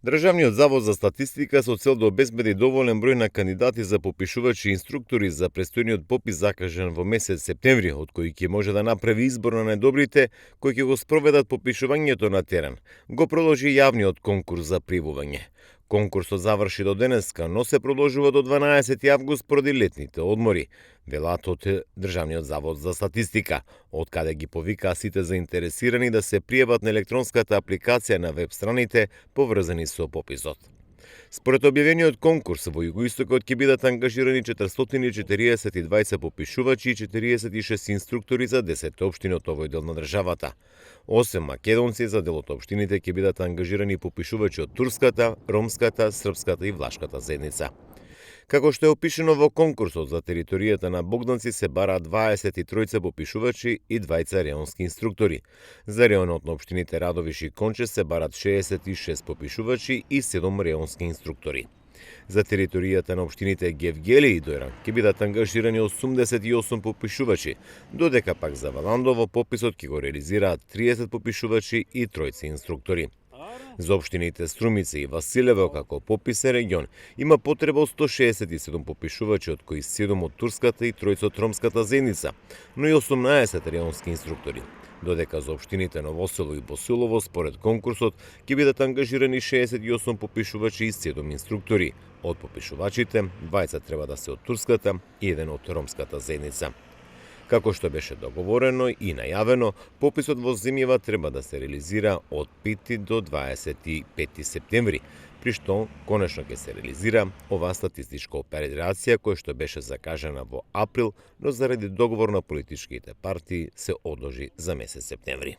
Државниот завод за статистика со цел да обезбеди доволен број на кандидати за попишувачи и инструктори за престојниот попис закажан во месец септември, од кој ќе може да направи избор на најдобрите кои ќе го спроведат попишувањето на терен, го продолжи јавниот конкурс за привување. Конкурсот заврши до денеска, но се продолжува до 12 август поради летните одмори, велат од Државниот завод за статистика, од каде ги повикаа сите заинтересирани да се пријават на електронската апликација на веб страните поврзани со пописот. Според објавениот конкурс, во југоистокот ќе бидат ангажирани 442 попишувачи и 46 инструктори за 10 општини од овој дел на државата. 8 македонци, за дел од општините ќе бидат ангажирани попишувачи од турската, ромската, српската и влашката заедница. Како што е опишено во конкурсот, за територијата на Богданци се бараат 23 попишувачи и 2 реонски инструктори. За реонот на општините Радовиш и Конче се бараат 66 попишувачи и 7 реонски инструктори. За територијата на општините Гевгели и Дојран ќе бидат ангажирани 88 попишувачи, додека пак за Валандово пописот ќе го реализираат 30 попишувачи и 3 инструктори. За општините Струмица и Василево како пописен регион има потреба од 167 попишувачи, од кои 7 од турската и 3 од ромската заедница, но и 18 реонски инструктори. Додека за општините Новосело и Босилово според конкурсот ќе бидат ангажирани 68 попишувачи и 7 инструктори. Од попишувачите, 20 треба да се од турската и 1 од ромската заедница. Како што беше договорено и најавено, пописот во Земјава треба да се реализира од 5 до 25 септември, при што конечно ќе се реализира оваа статистичка операција која што беше закажана во април, но заради договор на политичките партии се одложи за месец септември.